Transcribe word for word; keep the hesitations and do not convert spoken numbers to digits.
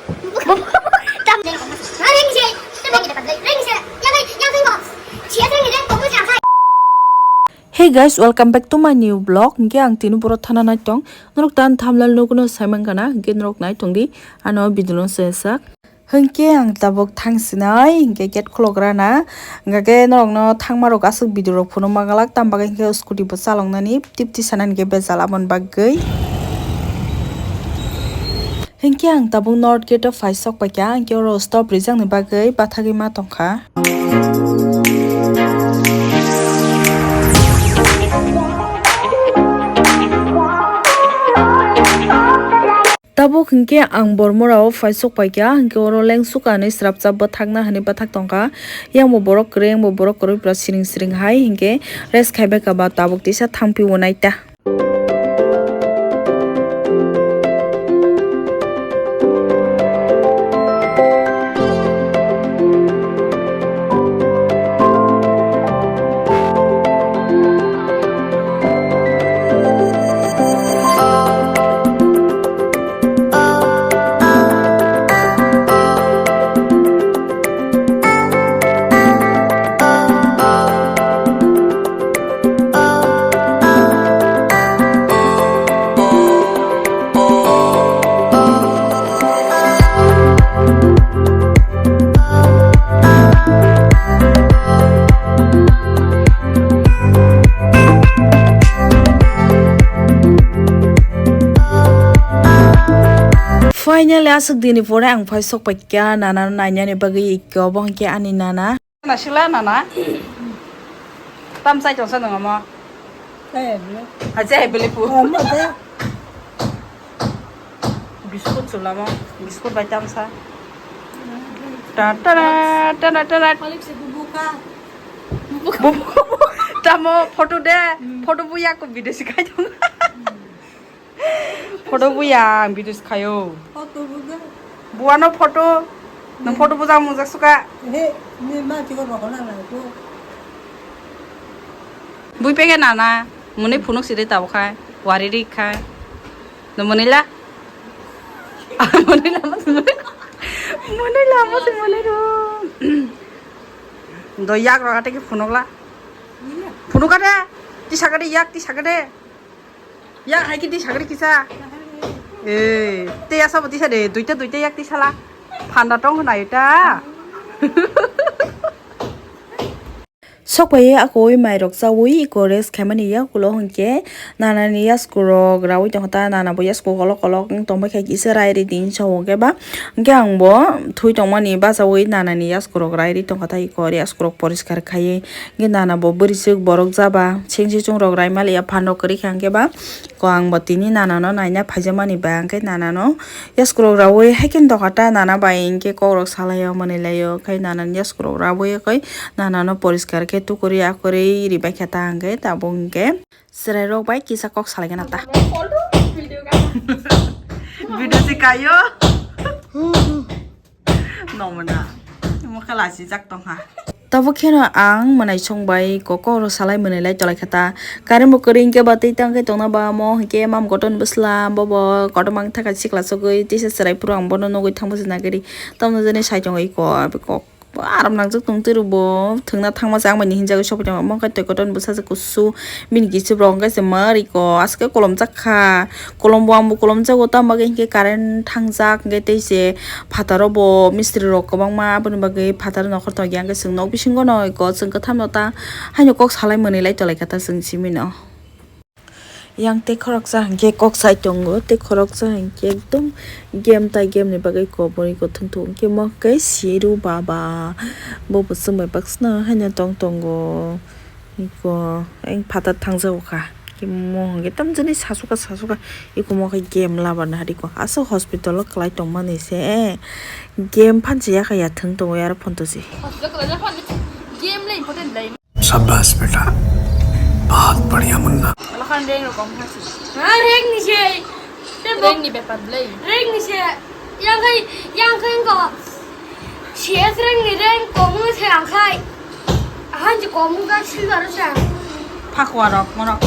Hey guys, welcome back to my new vlog. Hingke ang tini boro thana nai tong. Norok tan thumbnail nugwi no sai mankha na. Hingke norok nai tong di. Ano video no se sak. Hingke ang tabuk thang sinai. Hingke gate khulok rana. Hingke norok no thangma rok aswk video rok phunuk ma galak. Tam bagwi hingke scooty bo chalok nani. Tip tisa nani hingke bejal aboni bagwi. Hingke ang tabuk North Gate o phai sok paikha, hingke oro stop rijak ni bagwi bathagwi ma tongkha. Tabuk hingke ang Bormora o phai sok paikha, hingke oro lengsuk ani srapsa bwthakna hinui bwthak tongkha. Yang bo borok kwrwi, yang bo borok kwrwi, pura siring siring hai hingke rest khaibai kha ba tabuk tisa thangpi o naita. Finally, aswk dini pore ang phai sok paikha nana no nainani bagwi ikko, obo hwnkhe ani nana. Nana sila nana. Tam chai tongsa nang omo. Chai bele. Ha chai bele pu. Omo chai. Biskut chulamo. Biskut bai tamsa. Ta ta ta ta ta. Malik se bubuka. Bubu. Tamo photo de. Hmm. Photo bu yak video si khai tong. Photo buya ang video khayo. Photo buga. Buano photo. Nang photo bujang mujak suka. He, ni ma chiko rokona na ko. Bui pege nana, muni phunuk siri tabo khai, wari ri khai. No munila. Munila, munila, munila. Do yak rok ate ki phunuk la. Phunuk ade. Ti sagade yak, ti sagade. Ya, hai kiti sagri kisa. Eh, te ya sabo tisa de, duita duita yak tisala. Phanda tong hwnai ta. Sokpaiwi akoi mairok chawi iko rest khaimani yakulo hwnkhe nanani yaskurok rawi tongkha ta, nana bo yasku kolok kolok wng tongbai kha kisa rai ri din sawo hwnkhe ba, hwnkhe ang bo thui tongmani bachawi nanani yaskurok rai ri tongkha ta, iko yaskurok poriskar khaiwi. Hingke nana bo bwrwisuk borok jaba, sengsi chungrok raimaliya phan rok kwrwi kha hingke ba, ko ang bo tini nana no naina phaijakmani ba hingke nana no yaskurok rawi haikhe doka ta nana bai hingke kokrok salaio mwnwi laio khai nana ni yaskurok rawi khai nana no poriskar khe tukuri akwrwi ribai kha ta hingke tabuk hingke chwrai rok bai kisa kok salai gana ta. Video si kaio. Nomna. Mo khala si jak tong ha. Tabuk kheno ang mwnai song bai kok kok rok salai mwnai lai tolai kha ta. Current bo kwrwi hwnkhe ba twi tang khe tongna ba mo hwnkhe mam kotor ni bwsla bobo kotor mang thaka sikla sogwi tisa chwrai phuru ang bono nugwi thang bwswk nagari. Tamno jani sai tongo iko kok aram nangjak tong twi rwbo thwngna thangma se ang bai ni hinjagwi sophi tongma mo khe twi kotor ni bwsajwk kusu bini kisu rok hwnkhe se mwrwiko aswk khe kolom jak kha. Kolom bo ang bo kolom jago, tamo bagwi hinkhe current thangjak, hinkhe tei se phataro bo mistri rok kwbangma, aboni bagwi phataro nokhor tongya, hinkhe chwng nok bisingo no eko chwng kwtham no ta haino kok salai mwnwi lai tolai kha ta chwng simi no. Yang tei khoroksa hinkhe kok sai tongo, tei khoroksa hinkhe ekdom game tai game ni bagwi kobor eko thwng thwng hinkhe mo khe siru baba bo bo chwng bai baksano haino tong tongo. Eko, eng phatar thangjago kha. Imo hwnkhe tamjani sasuka, sasuka. Eko mo khe game labar na hariko. Aswk hospital o kwlai tongmani se, eh. Game phansi yakha ya thwng tongo aro phone to se. Hospital kwlai phone game le important lai. शाबाश बेटा, बहुत बढ़िया Munna. Alahan reng rok kong hasi. Ha, reng ni se. Reng ni bepar blai. Reng ni se. Yang khai, yang khai ko. Sias reng ni reng ko mo se ang khai. Ahan ji komu ga silver sa. Phakwa rok, morok.